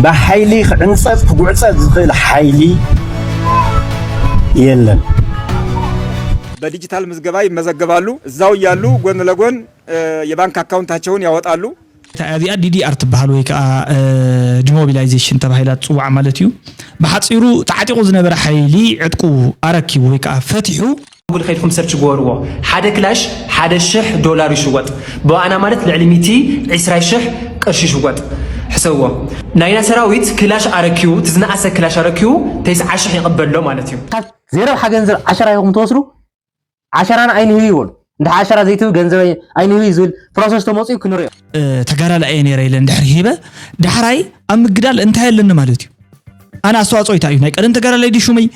ብሓይሊ ክዕንጸፍ ክጉዕጸፍ ዝኽእል ሓይሊ የለን። በዲጂታል ምዝገባ ይመዘገባሉ። እዛው እያሉ ጎን ለጎን የባንክ አካውንታቸውን ያወጣሉ። እዚኣ ዲዲኣር ትበሃል ወይ ከዓ ዲሞቢላይዜሽን ተባሂላ ትፅዋዕ ማለት እዩ። ብሓፂሩ ተዓጢቑ ዝነበረ ሓይሊ ዕጥቁ ኣረኪቡ ወይ ከዓ ፈቲሑ። ጉግል ከይድኩም ሰርች ግበርዎ። ሓደ ክላሽ ሓደ ሽሕ ዶላር ይሽወጥ። ብኣና ማለት ልዕሊ ሚቲ ዕስራ ሽሕ ቅርሺ ይሽወጥ። ሕሰብዎ። ናይና ሰራዊት ክላሽ ኣረኪቡ፣ እቲ ዝነኣሰ ክላሽ ኣረኪቡ ተስዓ ሽሕ ይቕበሎ ማለት እዩ። ካብ ዘይረብሓ ገንዘብ ዓሸራ ኢኹም ትወስዱ። ዓሸራና ኣይንህብ ይበሉ። እንድሕር ዓሸራ ዘይትህብ ገንዘብ ኣይንህብ እዩ ዝብል ፕሮሰስ ተመፅኡ ክንሪኦ። ተጋዳላይ እየ ነይረ ኢለ እንድሕር ሂበ ዳሕራይ ኣብ ምግዳል እንታይ ኣለኒ ማለት እዩ? ኣነ ኣስተዋፅኦ እንታይ እዩ? ናይ ቀደም ተጋዳላይ ድዩ ሹመይ?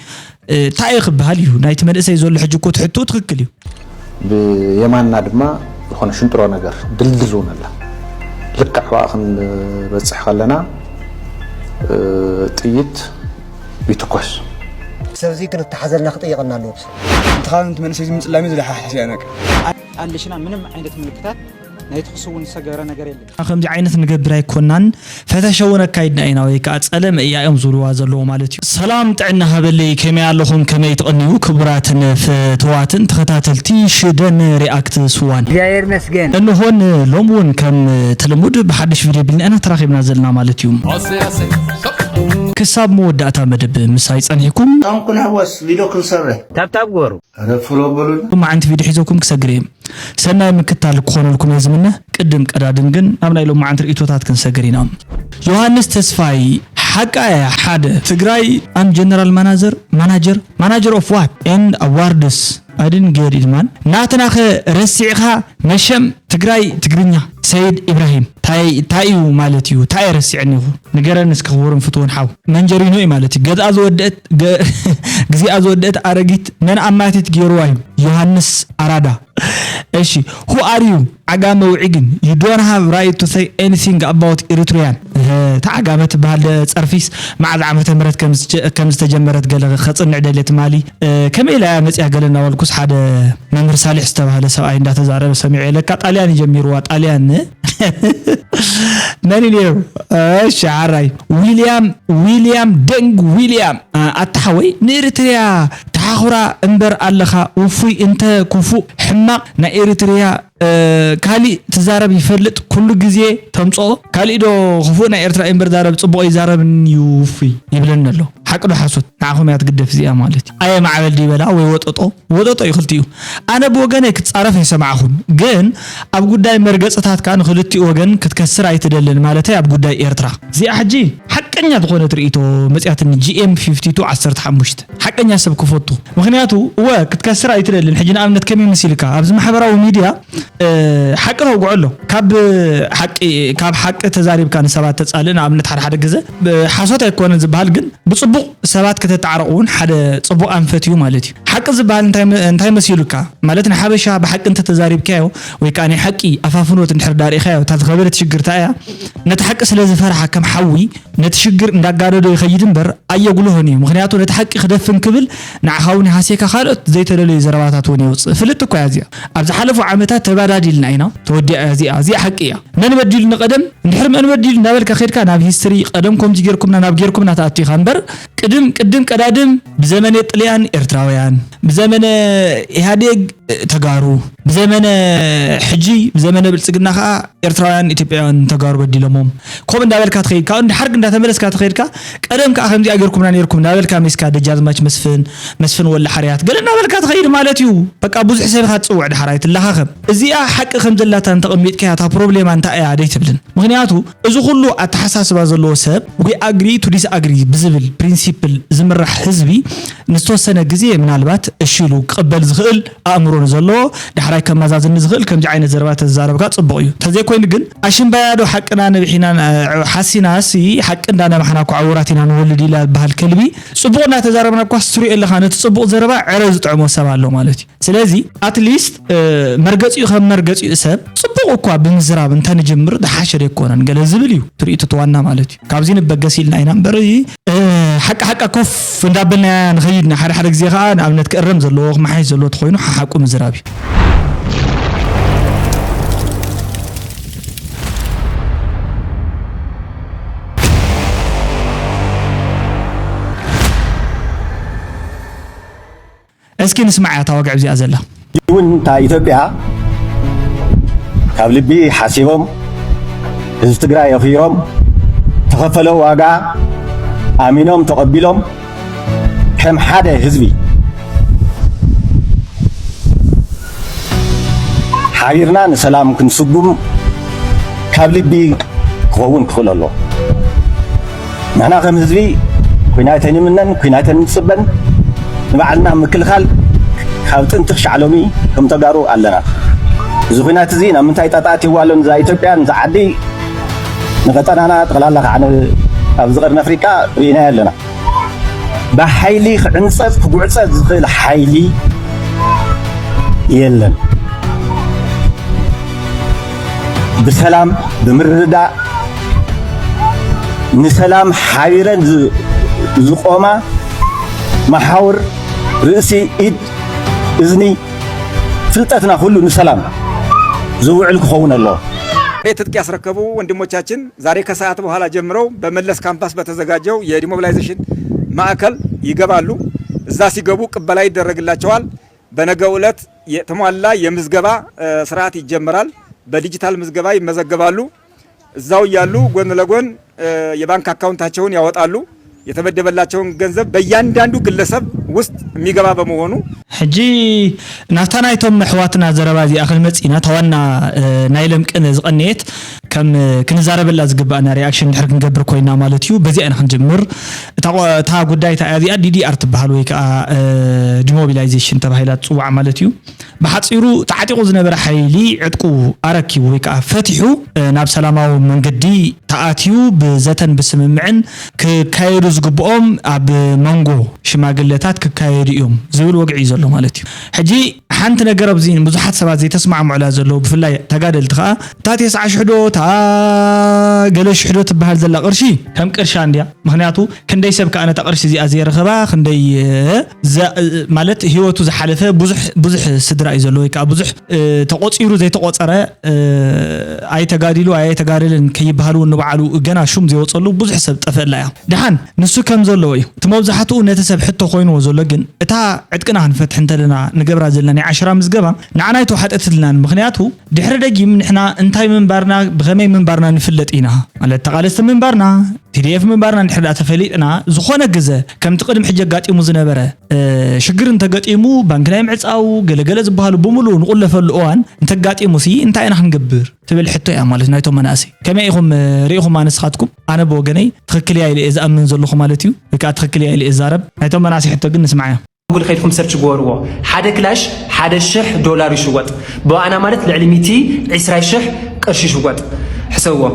እንታይ እየ ክበሃል እዩ? ናይቲ መንእሰይ ዘሎ ሕጂ እኮ ትሕትኡ ትኽክል እዩ። ብየማንና ድማ ዝኾነ ሽንጥሮ ነገር ድልድል እውን ኣላ። ልክዕ ኣብኣ ክንበፅሕ ከለና ጥይት ይትኮስ። ሰብዚ ክንተሓዘልና ክጥይቐና ኣለዎ። እንተኻን እቲ መንእሰይ እዚ ምፅላም እዩ ዝለሓሕስ እያ ነቅ ኣለሽና ምንም ዓይነት ምልክታት ናይቲ ክስውን ዝተገበረ ነገር የለን። ከምዚ ዓይነት ንገብር ኣይኮናን፣ ፈተሸ እውን ኣካይድና ኢና ወይ ከዓ ፀለመ እያ እዮም ዝብልዋ ዘለዉ ማለት እዩ። ሰላም ጥዕና ሃበለይ፣ ከመይ ኣለኹም? ከመይ ትቐንዩ? ክቡራትን ፍትዋትን ተኸታተልቲ ሽደን ሪኣክት ስዋን፣ እግዚኣብሔር ይመስገን። እንሆን ሎም እውን ከም ተለሙድ ብሓድሽ ቪድዮ ቢልና ኢና ተራኺብና ዘለና ማለት እዩ። ክሳብ መወዳእታ መደብ ምሳይ ጸኒሕኩም። ጣንኩን ሕወስ ቪድዮ ክንሰርሕ ታብታብ ግበሩ። ሎማዓንቲ ቪድዮ ሒዘኩም ክሰግር እየ። ሰናይ ምክታል ክኾነልኩም እየ ዝምነ። ቅድም ቀዳድም ግን ናብ ናይ ሎማዓንቲ ርእይቶታት ክንሰግር ኢና። ዮሃንስ ተስፋይ፣ ሓቃ እያ። ሓደ፣ ትግራይ ኣም ጀነራል ማናጀር ማናጀር ማናጀር ኦፍ ዋት ኤንድ ኣዋርድስ ኣድን ገድ ኢድማን ናትናኸ ረሲዕኻ መሸም ትግራይ ትግርኛ ሰይድ ኢብራሂም ታይ እዩ ማለት እዩ? ታይ ረሲዕኒ ይኹ ንገረን እስኪ ክቡርን ፍትውን ሓው። መንጀሪኖ እዩ ማለት እዩ። ገዝኣ ዝወደአት ገ-ግዚኣ ዝወደአት ኣረጊት መን ኣማቲት ገይርዋ እዩ? ዮሃንስ ኣራዳ። እሺ who are you? ዓጋመ ውዒግን you don't have right to say anything about Eritrean። እህ፣ እታ ዓጋመ ትበሃል ደ- ጸርፊስ መዓዝ ዓመተ ምህረት ከም ዝጀ- ከም ዝተጀመረት ገለ ከጽንዕ ደልየ ትማሊ። እ፣ ከመይ ኢላ እያ መጽያ ገለ እናበልኩስ ሓደ መምህር ሳሊሕ ዝተባህለ ሰብኣይ እንዳተዛረበ ሰሚዐ። ለካ ጣልያን እዩ ጀሚርዋ። ጣልያን መን እዩ ነይሩ? እሺ ዓራይ ዊልያም ዊልያም ደንግ ዊልያም፣ እ፣ ኣታ ሓወይ ንኤሪትሪያ ተሓኹራ እምበር ኣለኻ ውፉይ እንተ ክፉእ ሕማቕ ናይ ኤሪትሪያ እ፣ ካሊእ ትዛረብ ይፈልጥ ኩሉ ግዜ ተምፅኦ ካሊእ ዶ ክፉእ ናይ ኤርትራ እምበር ዛረብ ፅቡቕ ይዛረብን እዩ ውፉይ ይብለኒ ኣሎ። ሓቂ ዶ ሓሶት ንዓኹም እያ ትግደፍ እዚኣ ማለት እዩ። ኣየ ማዕበል ዲበላ ወይ ወጠጦ ወጠጦ እዩ ክልቲኡ። ኣነ ብወገነይ ክትፃረፍ ኣይሰማዕኹን ግን ኣብ ጉዳይ መርገፅታትካ ንክልቲኡ ወገን ክትከስር ኣይትደልን ማለተይ ኣብ ጉዳይ ኤርትራ። እዚኣ ሕጂ ሓቀኛ ዝኾነት ርእይቶ መፅያትኒ ጂ ኤም ፊፍቲ ቱ ዓሰርተ ሓሙሽተ ሓቀኛ ሰብ ክፈቱ ምክንያቱ እወ ክትከስር ኣይትደልን ሕጂ ንኣብነት ከመይ መሲልካ ኣብዚ ማሕበራዊ ሚድያ ሓቂ ተውግዖ ኣሎ ካብ ሓቂ ካብ ሓቂ ተዛሪብካ ንሰባት ተፃልእ ንኣብነት ሓደ ሓደ ግዘ ሓሶት ኣይኮነን ዝበሃል ግን ብፅቡቕ ሰባት ከተተዓረቑ እውን ሓደ ፅቡቕ ኣንፈት እዩ ማለት እዩ ሓቂ ዝበሃል እንታይ መሲሉካ ማለት ንሓበሻ ብሓቂ እንተተዛሪብካዮ ወይ ከዓ ናይ ሓቂ ኣፋፍኖት እንድሕር ዳርኢኻዮ እታ ዝኸበደት ሽግር እታ እያ ነቲ ሓቂ ስለ ዝፈርሓ ከም ሓዊ ነቲ ሽግር እንዳጋደዶ ይኸይድ እምበር ኣየጉልሆን እዩ። ምኽንያቱ ነቲ ሓቂ ክደፍን ክብል ንዓኻ እውን ይሃስየካ ካልኦት ዘይተደለዩ ዘረባታት እውን የውፅእ። ፍልጥቲ እኳ እያ እዚኣ። ኣብ ዝሓለፉ ዓመታት ተባዳዲልና ኢና። ተወዲኣ እያ እዚኣ። እዚኣ ሓቂ እያ። መን በዲሉ ንቐደም እንድሕር መን በዲሉ እንዳበልካ ከይድካ ናብ ሂስትሪ ቀደም ከምዚ ጌርኩምና ናብ ጌርኩምና ትኣቱ ኢኻ እምበር ቅድም ቅድም ቀዳድም ብዘመነ ጥልያን ኤርትራውያን ብዘመነ ኢህኣዴግ ተጋሩ ብዘመነ ሕጂ ብዘመነ ብልፅግና ከዓ ኤርትራውያን ኢትዮጵያውያን ተጋሩ በዲሎሞም ከምኡ እንዳበልካ ትኸይድ ካብኡ እንድሓርግ እንዳተመለስካ ትኸይድካ ቀደም ከዓ ከምዚኣ ገይርኩምና ነይርኩም እንዳበልካ ሜስካ ደጃዝማች መስፍን መስፍን ወላ ሓርያት ገለ እንዳበልካ ትኸይድ ማለት እዩ በቃ ብዙሕ ሰብ ኢኻ ትፅውዕ ድሓር ኣይትለኻኸም እዚኣ ሓቂ ከም ዘላታ እንተቐሚጥካያ እታ ፕሮብሌማ እንታይ እያ ደይትብልን ምኽንያቱ እዚ ኩሉ ኣተሓሳስባ ዘለዎ ሰብ we agree to disagree ብዝብል ፕሪንሲፕል ዝምራሕ ህዝቢ ንዝተወሰነ ግዜ ምናልባት እሺ ኢሉ ክቕበል ዝኽእል ኣእምሮ ንዘለዎ ዳሕራይ ከመዛዝኒ ዝኽእል ከምዚ ዓይነት ዘረባ ተዝዛረብካ ጽቡቕ እዩ። ተዘይኮይኑ ግን ኣሽምባያ ዶ ሓቅና ነቢሕና ሓሲናስ ሓቂ እንዳነባሕና እኮ ዕውራት ኢና ንወልድ ኢላ ዝበሃል ከልቢ ጽቡቕ እናተዛረብና እኳ ስትሪኦ ኣለኻ ነቲ ጽቡቕ ዘረባ ዕረ ዝጥዕሞ ሰብ ኣሎ ማለት እዩ። ስለዚ ኣትሊስት መርገጺኡ ከም መርገጺኡ ሰብ ጽቡቕ እኳ ብምዝራብ እንተንጅምር ዝሓሸ ዶ ኣይኮነን ገለ ዝብል እዩ ትርኢቱ እቲ ዋና ማለት እዩ። ካብዚ ንበገስ ኢልና ኢና እምበር ሓቂ ሓቃ ኮፍ እንዳበልናያ ንኸይድ ኢና። ሓደ ሓደ ግዜ ኸዓ ንኣብነት ክእረም ዘለዎ ክመሓየሽ ዘለዎ ተኾይኑ ሓሓቁ ምዝራብ እዩ። እስኪ ንስማዕ እያ እታ ወግዒ እዚኣ ዘላ። እውን እታ ኢትዮጵያ ካብ ልቢ ሓሲቦም ህዝቢ ትግራይ ኣኽቢሮም ተኸፈሎ ዋጋ ኣሚኖም ተቐቢሎም ከም ሓደ ህዝቢ ሓቢርና ንሰላም ክንስጉም ካብ ልቢ ክኸውን ክኽእል ኣለዎ። ንሕና ከም ህዝቢ ኩናት ኣይንምነን፣ ኩናት ኣይንጽበን። ንባዕልና ምክልኻል ካብ ጥንቲ ክሻዕ ሎሚ ከም ተጋሩ ኣለና። እዚ ኩናት እዚ ናብ ምንታይ ጣጣ ኣትይዋ ኣሎ ንዛ ኢትዮጵያ፣ ንዛ ዓዲ፣ ንቐጠናና ጠቕላላ ከዓ ን-፣ ኣብዚ ቀርኒ ኣፍሪቃ ርኢናዮ ኣለና። ብሓይሊ ክዕንጸፍ ክጉዕጸፍ ዝኽእል ሓይሊ የለን። ብሰላም ብምርድዳእ ንሰላም ሓቢረን ዝ-፣ ዝቆማ መሓውር ርእሲ፣ ኢድ፣ እዝኒ፣ ፍልጠትና ኩሉ ንሰላም ዝውዕል ክኸውን ኣለዎ። ትጥቅ ያስረከቡ ወንድሞቻችን ዛሬ ከሰዓት በኋላ ጀምረው በመለስ ካምፓስ በተዘጋጀው የዲሞቢላይዜሽን ማዕከል ይገባሉ። እዛ ሲገቡ ቅበላ ይደረግላቸዋል። በነገው ዕለት የተሟላ የምዝገባ ስርዓት ይጀመራል። በዲጂታል ምዝገባ ይመዘገባሉ። እዛው እያሉ ጎን ለጎን የባንክ አካውንታቸውን ያወጣሉ። የተመደበላቸውን ገንዘብ በእያንዳንዱ ግለሰብ ውስጥ የሚገባ በመሆኑ፣ ሕጂ ናብታ ናይቶም ኣሕዋትና ዘረባ እዚኣ ክንመጽእ ኢና። እታ ዋና ናይ ለምቅን ዝቐነየት ከም ክንዛረበላ ዝግባእና ሪኣክሽን ድሕር ክንገብር ኮይና ማለት እዩ። በዚኣ ኢና ክንጅምር። እታ ጉዳይ እታ እዚኣ ዲዲኣር ትበሃል ወይ ከዓ ዲሞቢላይዜሽን ተባሂላ ትፅዋዕ ማለት እዩ። ብሓፂሩ ተዓጢቑ ዝነበረ ሓይሊ ዕጥቁ ኣረኪቡ ወይ ከዓ ፈቲሑ ናብ ሰላማዊ መንገዲ ተኣትዩ ብዘተን ብስምምዕን ክካየዱ ዝግብኦም ኣብ መንጎ ሽማግለታት ክካየዱ እዮም ዝብል ወግዒ እዩ ዘሎ ማለት እዩ። ሕጂ ሓንቲ ነገር ኣብዚ ብዙሓት ሰባት ዘይተስማዕምዑላ ዘለዉ ብፍላይ ተጋደልቲ ከዓ እታ ተስዓ ሽሕ ዶ እታ ገለ ሽሕ ዶ ትበሃል ዘላ ቅርሺ ከም ቅርሻ እንድያ። ምክንያቱ ክንደይ ሰብ ከዓ ነታ ቅርሺ እዚኣ ዘይረኸባ ክንደይ ማለት ህይወቱ ዝሓለፈ ብዙሕ ብዙሕ ስድራ እዩ ዘሎ ወይ ከዓ ብዙሕ ተቆፂሩ ዘይተቆፀረ ኣይተጋዲሉ ኣይተጋደልን ከይበሃል እውን ንባዕሉ ገና ሹም ዘይወፀሉ ብዙሕ ሰብ ጠፈላ እያ። ደሓን ንሱ ከም ዘለዎ እዩ እቲ መብዛሕትኡ ነቲ ሰብ ሕቶ ኮይንዎ ዘሎ ግን እታ ዕጥቅና ክንፈትሕ እንተለና ንገብራ ዘለና ናይ ዓሸራ ምዝገባ ንዓና ኣይተዋሓጠትልናን። ምክንያቱ ድሕሪ ደጊም ንሕና እንታይ ምንባርና ብኸመይ ምንባርና ንፍለጥ ኢና ማለት ተቓለስቲ ምንባርና ቲዲኤፍ ምንባርና እንድሕር ደኣ ተፈሊጥና ዝኾነ ግዘ ከምቲ ቅድሚ ሕጂ ኣጋጢሙ ዝነበረ ሽግር እንተገጢሙ ባንኪ ናይ ምዕፃው ገለገለ ዝበሃሉ ብምሉእ ንቑለፈሉ እዋን እንተጋጢሙ ሲ እንታይ ኢና ክንገብር ትብል ሕቶ እያ ማለት ናይቶም መናእሰይ። ከመይ ኢኹም ርኢኹማ ንስኻትኩም? ኣነ ብወገነይ ትኽክል እያ ኢለ እየ ዝኣምን ዘለኹ ማለት እዩ ወይ ከዓ ትኽክል እያ ኢለ እየ ዝዛረብ። ናይቶም መናእሰይ ሕቶ ግን ንስማዕ እያ። ጉግል ከይድኩም ሰርች ግበርዎ። ሓደ ክላሽ ሓደ ሽሕ ዶላር ይሽወጥ። ብኣና ማለት ልዕሊ ሚእቲ ዕስራ ሽሕ ቅርሺ ይሽወጥ። ሕሰብዎ።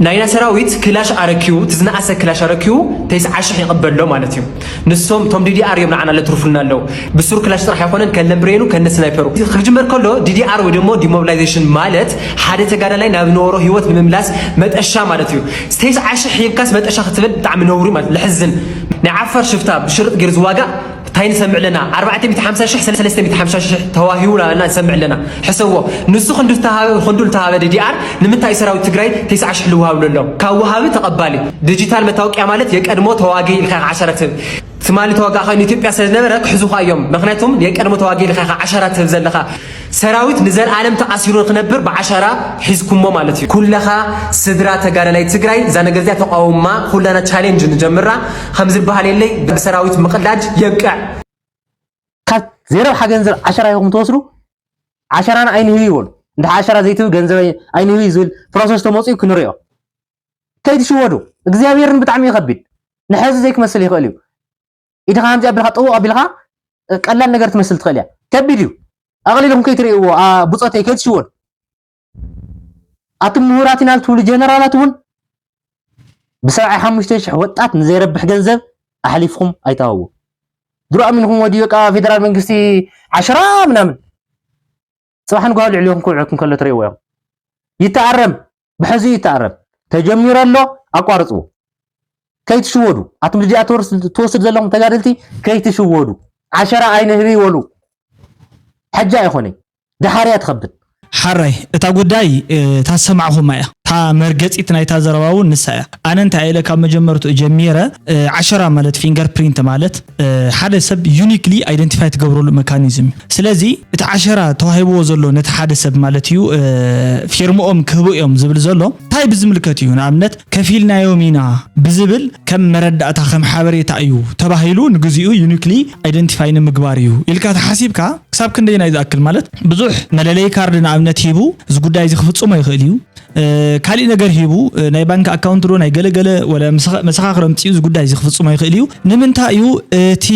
ናይና ሰራዊት ክላሽ ኣረኪቡ፣ እቲ ዝነኣሰ ክላሽ ኣረኪቡ ተስዓ ሽሕ ይቕበሎ ማለት እዩ። ንሶም እቶም ዲዲኣር እዮም ንዓና ለትርፉልና ኣለዉ። ብሱር ክላሽ ጥራሕ ኣይኮነን፣ ከነ ብሬኑ ከነ ስናይፐሩ። ክጅመር ከሎ ዲዲኣር ወይ ደሞ ዲሞቢላይዜሽን ማለት ሓደ ተጋዳላይ ናብ ነበሮ ህይወት ንምምላስ መጠሻ ማለት እዩ። ተስዓ ሽሕ ሂብካስ መጠሻ ክትብል ብጣዕሚ ነውሪ ማለት ለሕዝን። ናይ ዓፋር ሽፍታ ብሽርጥ ገይሩ ዝዋጋእ እንታይ ንሰምዕ ኣለና? ኣርባዕተ ሚእቲ ሓምሳ ሽሕ፣ ሰለስተ ሚእቲ ሓምሳ ሽሕ ተዋሂቡና እና ንሰምዕ ኣለና። ሕሰብዎ። ንሱ ክንዱ ዝተሃበ ክንዱ ዝተሃበ ዲዲኣር ንምንታይ ሰራዊት ትግራይ ተስዓ ሽሕ ልውሃብ ኣሎ? ካብ ወሃቢ ተቐባሊ። ዲጂታል መታወቂያ ማለት የቀድሞ ተዋጊ ኢልካ ኢኻ ዓሸራ ትህብ። ትማሊ ተዋጋእኻ ንኢትዮጵያ ስለ ዝነበረ ክሕዙኻ እዮም። ምክንያቱም የቀድሞ ተዋጊ ኢልካ ኢኻ ዓሸራ ትህብ ዘለኻ። ሰራዊት ንዘልኣለም ተኣሲሩ ንክነብር ብዓሸራ ሒዝኩሞ ማለት እዩ። ኩለኻ ስድራ ተጋዳላይ ትግራይ እዛ ነገር እዚኣ ተቃውማ ኩላና ቻሌንጅ ንጀምራ። ከም ዝበሃል የለይ ብሰራዊት ምቕላድ የብቅዕ። ካብ ዘይረብሓ ገንዘብ ዓሸራ ኢኹም ትወስዱ። ዓሸራና ኣይንህብ ይበሉ። እንድሕር ዓሸራ ዘይትህብ ገንዘብ ኣይንህብ እዩ ዝብል ፕሮሰስ ተመፅኡ ክንሪኦ። ከይትሽወዱ። እግዚኣብሔርን ብጣዕሚ እዩ ከቢድ። ንሕዚ ዘይክመስል ይኽእል እዩ። ኢድኻ ከምዚ ኣቢልካ ጥውቕ ኣቢልካ ቀላል ነገር ትመስል ትኽእል እያ። ከቢድ እዩ። ኣቕሊልኩም ከይትርእይዎ ብፆተይ ከይትሽወዱ። ኣቱም ምሁራት ኢና ትብሉ ጀነራላት እውን ብሰብዓይ ሓሙሽተ ሽሕ ወጣት ንዘይረብሕ ገንዘብ ኣሕሊፍኩም ኣይትሃብዎ። ድሮ ኣሚንኹም ወዲ በቃ ፌደራል መንግስቲ ዓሸራ ምናምን ፅባሕ ንጓ ልዕሊኹም ክውዕኩም ከሎ ትርእይዎ እዮም። ይተኣረም፣ ብሕዚ ይተኣረም። ተጀሚሩ ኣሎ፣ ኣቋርፅዎ። ከይትሽወዱ። ኣቱም ልጅኣ ትወስድ ዘለኹም ተጋደልቲ ከይትሽወዱ። ዓሸራ ኣይንህብ ይበሉ። ሕጂ ኣይኾነይ። ደሓር እያ ትኸብድ። ሓራይ እታ ጉዳይ ታሰማዕኹማ እያ። ኣ መርገጺት ናይታ ዘረባ እውን ንሳ እያ። ኣነ እንታይ ኢለ ካብ መጀመርትኡ ጀሚረ፣ እ፣ ዓሸራ ማለት ፊንገር ፕሪንት ማለት፣ እ፣ ሓደ ሰብ ዩኒክሊ ኣይደንቲፋይ ትገብረሉ መካኒዝም እዩ። ስለዚ እቲ ዓሸራ ተዋሂብዎ ዘሎ ነቲ ሓደ ሰብ ማለት እዩ፣ እ፣ ፊርምኦም ክህቡ እዮም ዝብል ዘሎ እንታይ ብዝምልከት እዩ? ንኣብነት ከፊልናዮም ኢና ብዝብል ከም መረዳእታ ከም ሓበሬታ እዩ ተባሂሉ ንግዚኡ ዩኒክሊ ኣይደንቲፋይ ንምግባር እዩ ኢልካ ተሓሲብካ ክሳብ ክንደይ ናይ ዝኣክል ማለት ብዙሕ መለለይ ካርድ ንኣብነት ሂቡ እዚ ጉዳይ እዚ ክፍጽሞ ይኽእል እዩ። እ፣ ካሊእ ነገር ሂቡ፣ እ፣ ናይ ባንክ ኣካውንት ዶ ናይ ገለገለ ወላ መሰኻ-፣ መሰኻኽር ኣምጺኡ እዚ ጉዳይ እዚ ክፍጽሞ ይኽእል እዩ። ንምንታይ እዩ እቲ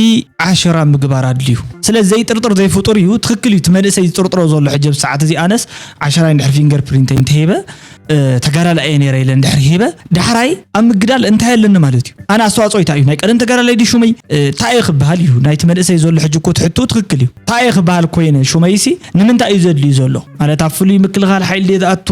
ዓሸራ ምግባር ኣድልዩ? ስለዚ ዘይጥርጥር ዘይፍጡር እዩ። ትኽክል እዩ። እቲ መንእሰይ ዝጥርጥሮ ዘሎ ሕጂ ኣብ ሰዓት እዚ ኣነስ ዓሸራይ እንድሕር ፊንገር ፕሪንተይ እንተሂበ፣ እ፣ ተጋዳላይ እየ ነይረ ኢለ እንድሕር ሂበ፣ ዳሕራይ ኣብ ምግዳል እንታይ ኣለኒ ማለት እዩ? ኣነ ኣስተዋጽኦ እንታይ እዩ? ናይ ቀደም ተጋዳላይ ድዩ ሹመይ? እ፣ እንታይ እየ ክበሃል እዩ? ናይቲ መንእሰይ ዘሎ ሕጂ እኮ ትሕትኡ ትኽክል እዩ። እንታይ እየ ክበሃል ኮይነ ሹመይሲ ንምንታይ እዩ ዘድልዩ ዘሎ? ማለት ኣብ ፍሉይ ምክልኻል ሓይሊ ድየ ዝኣቱ?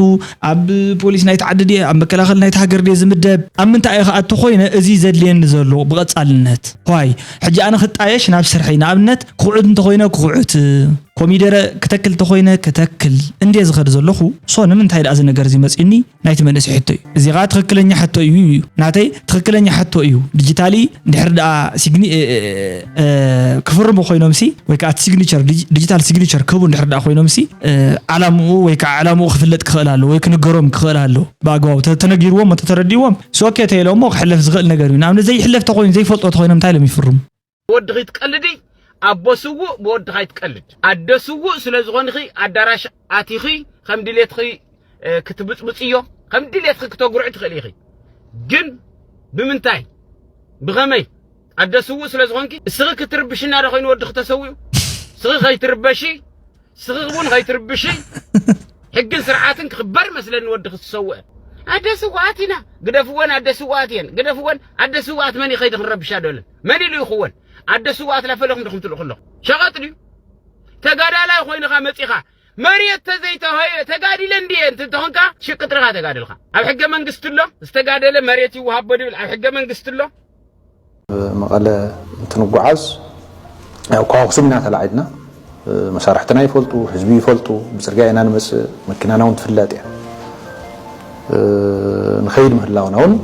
ኣብ ፖሊስ ናይቲ ዓዲ ድየ? ኣብ መከላኸሊ ናይቲ ሃገር ድየ ዝምደብ? ኣብ ምንታይ እየ ክኣቱ ኮይነ እዚ ዘድልየኒ ዘሎ ብቐጻልነት? ዋይ፣ ሕጂ ኣነ ክጣየሽ ናብ ስርሐይ ንኣብነት ክኹዕት እንተኾይነ ክኹዕት፣ ኮሚደረ ክተክል እንተኾይነ ክተክል እንድየ ዝኸድ ዘለኹ። ሶ ንምንታይ ደኣ እዚ ነገር እዚ መጺኡኒ? ናይቲ መንእሰይ ሕቶ እዩ። እዚ ኸኣ ትኽክለኛ ሕቶ እዩ እዩ። ናተይ ትኽክለኛ ሕቶ እዩ። ዲጂታሊ እንድሕር ደኣ ሲግኒ-፣ እ፣ እ፣ እ፣ ክፍርሙ ኮይኖምሲ፣ ወይ ከዓ እቲ ሲግኒቸር፣ ዲጂ-፣ ዲጂታል ሲግኒቸር ክህቡ እንድሕር ደኣ ኮይኖምሲ፣ እ፣ ዓላምኡ ወይ ከዓ ዕላምኡ ክፍለጥ ክኽእል ኣለዎ ወይ ክንገሮም ክኽእል ኣለዎ። ብኣግባቡ ተ-፣ ተነጊርዎም፣ ተተረዲእዎም፣ ሶኬ ተይሎሞ ክሕለፍ ዝኽእል ነገር እዩ። ንኣብነት ዘይሕለፍ ተኾይኑ፣ ዘይፈልጦ ተኾይኖም እንታይ ኢሎም ይፍርሙ? ብወድኺ ትቀልዲ ኣቦ ስዉእ ብወድኻ ይትቀልድ። ኣደ ስዉእ ስለ ዝኾንኺ ኣዳራሽ ኣቲኺ ከም ድሌትኺ እ፣ ክትብጽብጽዮ ከም ድሌትኺ ክተጉርዒ ትኽእሊ ኢኺ። ግን ብምንታይ ብኸመይ ኣደ ስዉእ ስለ ዝኾንኪ እስኺ ክትርብሽና ዶ ኮይኑ ወድኺ ተሰዊኡ? እስኺ ከይትርበሺ እስኺ እውን ከይትርብሺ ሕግን ስርዓትን ክኽበር መስለኒ ወድኺ ዝሰውአ ኣደ ስውኣት ኢና ግደፍወን ኣደ ስውኣት እየን ግደፍወን ኣደ ስውኣት መን እዩ ከይዲ ክንረብሻ ዶለን መን ኢሉ ይኽወን ኣደ ስውኣት ላፈለኹም ድኹም ትልእኹ ኣለኹ ሸቐጥ ድዩ ተጋዳላይ ኮይንኻ መጺኻ መሬት ተዘይተዋሂበ ተጋዲለ እንድየ እንተኾንካ ሽቅጥርኻ ተጋድልኻ ኣብ ሕገ መንግስቲ ኣሎ ዝተጋደለ መሬት ይወሃቦ ድብል ኣብ ሕገ መንግስቲ ኣሎ መቐለ እንትንጓዓዝ ያው ካብ ኣኽሱም ኢና ተላዒልና መሳርሕትና ይፈልጡ ህዝቢ ይፈልጡ ብፅርግያ ኢና ንመፅእ መኪናና እውን ትፍለጥ እያ ንኸይድ ምህላውና እውን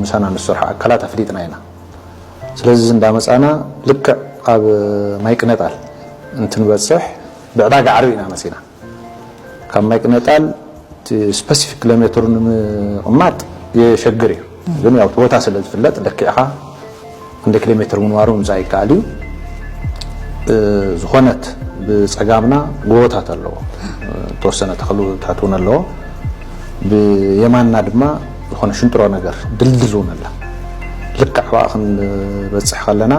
ምሳና ንሰርሖ ኣካላት ኣፍሊጥና ኢና ስለዚ እንዳመፃና ልክዕ ኣብ ማይ ቅነጣል እንትንበፅሕ ብዕዳጋ ዓርቢ ኢና መፂና ካብ ማይ ቅነጣል ስፐሲፊክ ኪሎ ሜትሩ ንምቕማጥ የሸግር እዩ ግን ያው እቲ ቦታ ስለ ዝፍለጥ ለኪዕኻ ክንደ ኪሎ ሜትር ምንባሩ ምምፃእ ይከኣል እዩ ዝኾነት ብፀጋምና ጎቦታት ኣለዎ ተወሰነ ተኽልታት እውን ኣለዎ ብየማንና ድማ ዝኾነ ሽንጥሮ ነገር ድልድል እውን ኣላ ልክዕ ብኣ ክንበፅሕ ከለና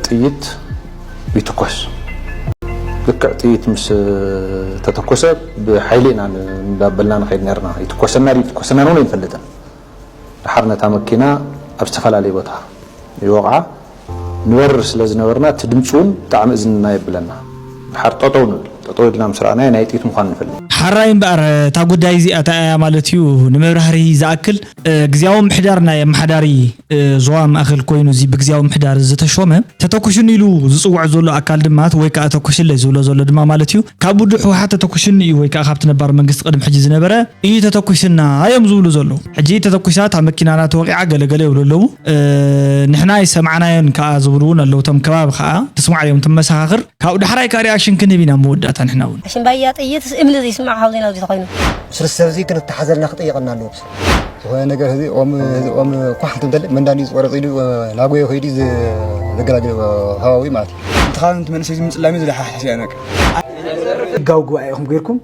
ጥይት ይትኮስ ልክዕ ጥይት ምስ ተተኮሰ ብሓይሊ ኢና እንዳበልና ንኸይድ ነርና ይትኮሰና ይትኮሰና እውን ኣይንፈልጥን ድሓር ነታ መኪና ኣብ ዝተፈላለየ ቦታ ይወቕዓ ንበር ስለ ዝነበርና እቲ ድምፂ እውን ብጣዕሚ እዝንና የብለና ድሓር ጠጠው ንብል ጠጠው ኢልና ምስ ረኣናዮ ናይ ጥይት ምዃኑ ንፈልጥ ሓራይ እምበኣር እታ ጉዳይ እዚኣ እታ እያ ማለት እዩ ንመብራህርሂ ዝኣክል ግዝያዊ ምሕዳር ናይ ኣመሓዳሪ ዞባ ማእኸል ኮይኑ እዚ ብግዝያዊ ምሕዳር ዝተሾመ ተተኩሽኒ ኢሉ ዝፅውዖ ዘሎ ኣካል ድማ ወይ ከዓ ተኩሽለይ ዝብሎ ዘሎ ድማ ማለት እዩ ካብ ውድብ ህወሓት ተተኩሽኒ እዩ ወይ ከዓ ካብቲ ነባር መንግስቲ ቅድሚ ሕጂ ዝነበረ እዩ ተተኩሽና እዮም ዝብሉ ዘለዉ ሕጂ ተተኩሳ እታ መኪናና ተወቂዓ ገለገለ ይብሉ ኣለዉ ንሕና ኣይሰማዕናዮን ከዓ ዝብሉ እውን ኣለዉ እቶም ከባቢ ከዓ ትስማዕ እዮም ትመሰኻኽር ካብኡ ዳሕራይ ከዓ ሪኣክሽን ክንህብ ኢና መወዳእታ ንሕና እውን ኣሽምባያ ጥይት እምኒ ዘይስማዕ ካብ ዜና ኣብዚ ተኮይኑ ስርሰብ እዚ ክንተሓዘልና ክጠየቀና ኣለዎ ዝኾነ ነገር እዚ ኦም እዚ ኦም ኳሕ እንትንተል መንዳን እዩ ዝቆረጽ ኢሉ ናጎዮ ከይዱ ዘገላግል ሃዋዊ ማለት እዩ። እቲ ካብ እቲ መንእሰይ እዚ ምጽላም እዩ ዝለሓሕስ እያ ነቅ። ህጋዊ ጉባኤ ኢኹም ገይርኩም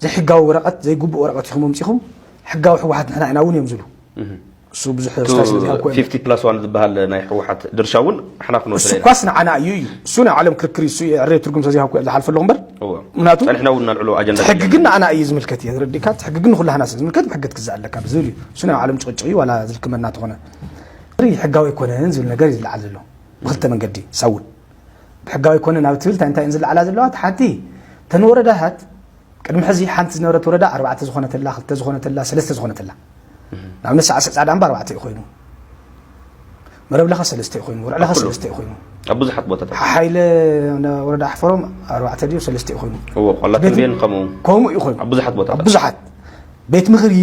ዘይሕጋዊ ወረቐት ዘይግቡእ ወረቐት ኢኹም ኣምጺኹም ሕጋዊ ህወሓት ንሕና ኢና እውን እዮም ዝብሉ። እሱ ብዙሕ ስታሽ ስለዚ ሃብኮ እዮም። ፊፍቲ ፕላስ ዋን ዝበሃል ናይ ህወሓት ድርሻ እውን ኣሕና ክንወስድ እሱ ኢና። እኳስ ንዓና እዩ እዩ እሱ ናይ ዓለም ክርክር እዩ እሱ እዩ ዕረ ትርጉም ስለዚ ሃብኮ ዝሓልፈ ኣለኹ እምበር ምናቱ ፀኒሕና እውን ነልዕሎ ኣጀንዳ ትሕጊ ግን ንዓና እዩ ዝምልከት እየ ተረዲእካ እቲ ሕጊ ግን ንኩላህና ስለ ዝምልከት ብሕጊ ትግዛእ ኣለካ ብዝብል እዩ እሱ ናይ ዓለም ጭቕጭቕ እዩ ዋላ ዝልክመና ተኾነ ሕጋዊ ኣይኮነን ዝብል ነገር እዩ ዝለዓል ዘሎ ብክልተ መንገዲ ሳውን ብሕጋዊ ኣይኮነን ኣብ ትብል እንታይ እንታይ ዝለዓላ ዘለዋ ተሓቲ ተን ወረዳታት ቅድሚ ሕዚ ሓንቲ ዝነበረት ወረዳ ኣርባዕተ ዝኾነተላ ክልተ ዝኾነተላ ሰለስተ ዝኾነተላ ንኣብነት ሳዕስዕ ፃዕዳ እምባ ኣርባዕተ እዩ ኮይኑ መረብ ለኸ ሰለስተ እዩ ኮይኑ ወርዕ ለኸ ሰለስተ እዩ ኮይኑ ኣብ ብዙሓት ቦታታት ሓሓይለ ወረዳ ኣሕፈሮም ኣርባዕተ ድዩ ሰለስተ እዩ ኮይኑ እዎ ቆላ ተንቤን ከምኡ ከምኡ እዩ ኮይኑ ኣብ ብዙሓት ቦታታት ብዙሓት ቤት ምኽሪ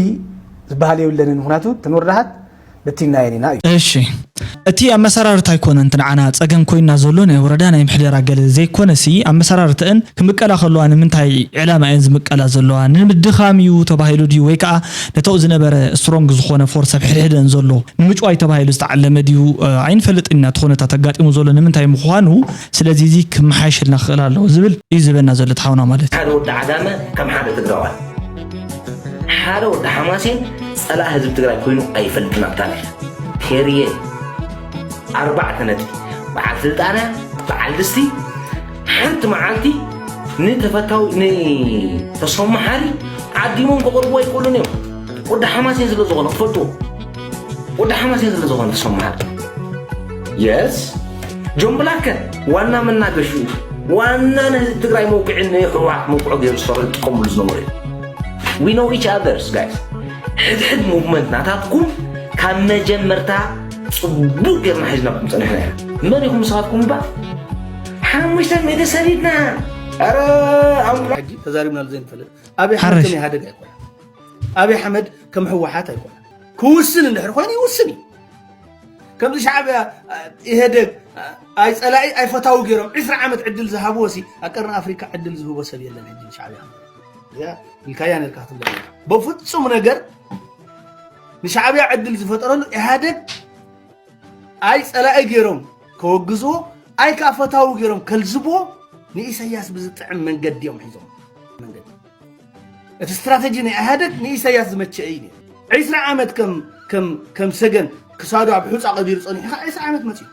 ዝበሃል የብለንን። ምኽንያቱ እተን ወረዳታት በቲንናየን ኢና እዩ። እሺ፣ እቲ ኣመሰራርታ ኣይኮነን እቲ ንዓና ጸገም ኮይና ዘሎ ናይ ወረዳ ናይ ምሕደራ ገለ ዘይኮነ ሲ ኣመሰራርተእን ክምቀላ ከለዋ ንምንታይ ዕላማ እየን ዝምቀላ ዘለዋ? ንምድኻም እዩ ተባሂሉ ድዩ ወይ ከዓ ነተኡ ዝነበረ ስትሮንግ ዝኾነ ፎርስ ኣብ ሕድሕደን ዘሎ ንምጭዋይ ተባሂሉ ዝተዓለመ ድዩ? ኣይንፈልጥን ኢና። እቲ ኩነታት ኣጋጢሙ ዘሎ ንምንታይ ምዃኑ ስለዚ እዚ ክመሓየሸልና ክኽእል ኣለዎ ዝብል እዩ ዝበና ዘሎ ተሓውና ማለት እዩ። ሓደ ወዲ ዓጋመ ከም ሓደ ትግራዋይ ሓደ ወዲ ሓማሴን ፀላእ ህዝቢ ትግራይ ኮይኑ ኣይፈልጥን ኣብታ ናይ ፔርየ ኣርባዕተ ነጥቢ በዓል ስልጣነ በዓል ድስቲ ሓንቲ መዓልቲ ንተፈታዊ ንተሰማሓሪ ዓዲሞም ከቕርቡ ኣይክእሉን እዮም ወዲ ሓማሴን ስለ ዝኾነ ክፈልጡ ወዲ ሓማሴን ስለ ዝኾነ ተሰማሓሪ የስ ጆን ብላከ ዋና መናገሹ ዋና ንህዝቢ ትግራይ መውቅዒ ንህወሓት መውቅዖ ገይሩ ዝፈረ ዝጥቀምሉ ዝነበሩ እዩ we know each others guys ሕድሕድ ሙቭመንት ናታትኩም ካብ መጀመርታ ፅቡቅ ጌርና ሒዝናኩም ፀኒሕና ኢና መን ኢኹም ንስኻትኩም እባ ሓሙሽተ ሚእቲ ሰዲድና ኧረ ኣምላ ሕጂ ተዛሪብናሉ ዘይንፈልጥ ኣብይ ኣሕመድ ከም ኢህኣደግ ኣይኮነ ኣብይ ኣሕመድ ከም ህወሓት ኣይኮነ ክውስን እንድሕር ኮይኑ ይውስን እዩ ከምዚ ሻዕብያ ኢህደግ ኣይ ፀላኢ ኣይ ፈታዊ ገይሮም ዕስራ ዓመት ዕድል ዝሃብዎ ሲ ኣብ ቀርኒ ኣፍሪካ ዕድል ዝህቦ ሰብ የለን ሕጂ ንሻዕብያ እዚኣ ኢልካያ ነርካ ክትብለ በፍፁም ነገር ንሻዕብያ ዕድል ዝፈጠረሉ ኢህደግ ኣይ ፀላኢ ገይሮም ከወግዝዎ ኣይ ከዓ ፈታዊ ገይሮም ከልዝብዎ ንኢሳያስ ብዝጥዕም መንገዲ እዮም ሒዞም መንገዲ እቲ ስትራተጂ ናይ ኢህደግ ንኢሳያስ ዝመቸ እዩ ነይሩ። ዕስራ ዓመት ከም ከም ከም ሰገን ክሳዱ ኣብ ሑፃ ቀቢሩ ፀኒሑ ከዓ ዕስራ ዓመት መፅዩ።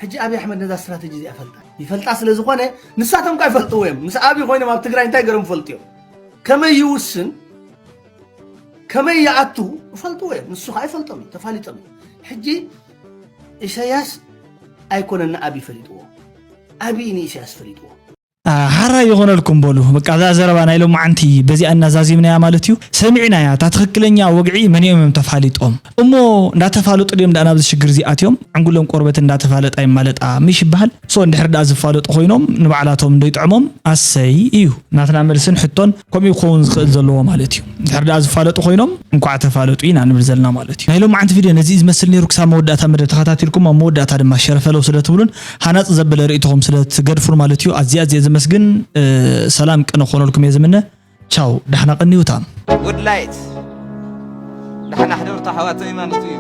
ሕጂ ኣብይ ኣሕመድ ነዛ ስትራተጂ እዚኣ ፈልጣ ይፈልጣ ስለ ዝኾነ ንሳቶም ከዓ ይፈልጥዎ እዮም። ምስ ኣብይ ኮይኖም ኣብ ትግራይ እንታይ ገሮም ይፈልጡ እዮም። ከመይ ይውስን ከመይ ይኣቱ ይፈልጥዎ እዮም። ንሱ ከዓ ይፈልጦም እዩ ተፋሊጦም እዩ። ሕጂ ኢሳያስ ኣይኮነን ንኣብይ ፈሊጥዎ ኣብይ ንኢሳያስ ፈሊጥዎ። ሓራይ ይኾነልኩም በሉ በቃ እዛ ዘረባ ናይ ሎማዓንቲ በዚኣ እናዛዚምናያ ማለት እዩ ሰሚዕናያ እታ ትኽክለኛ ወግዒ መኒኦም እዮም ተፋሊጦም እሞ እንዳተፋለጡ ድዮም ደኣ ናብዚ ሽግር እዚ ኣትዮም ዕንጉሎም ቆርበት እንዳተፋለጣ ይማለጣ ምሽ ይበሃል so እንድሕር ደኣ ዝፋለጡ ኮይኖም ንባዕላቶም እንዶ ይጥዕሞም ኣሰይ እዩ ናትና መልስን ሕቶን ከምኡ ክኸውን ዝኽእል ዘለዎ ማለት እዩ እንድሕር ደኣ ዝፋለጡ ኮይኖም እንኳዕ ተፋለጡ ኢና ንብል ዘለና ማለት እዩ ናይ ሎማዓንቲ ቪድዮ ነዚ ዝመስል ነይሩ ክሳብ መወዳእታ መደብ ተኸታቲልኩም ኣብ መወዳእታ ድማ ሸረፈለው ስለ ትብሉን ሃናፂ ዘበለ ርእይቶኹም ስለ ትገድፉን ማለት እዩ ኣዝየ ኣዝየ ዘመስግን ሰላም ቅነ ክኾነልኩም እየ ዝምነ ቻው ዳሕና ቀንዩታ Good light ዳሕና ሕደርቱ ኣሕዋተይ ማለት እዩ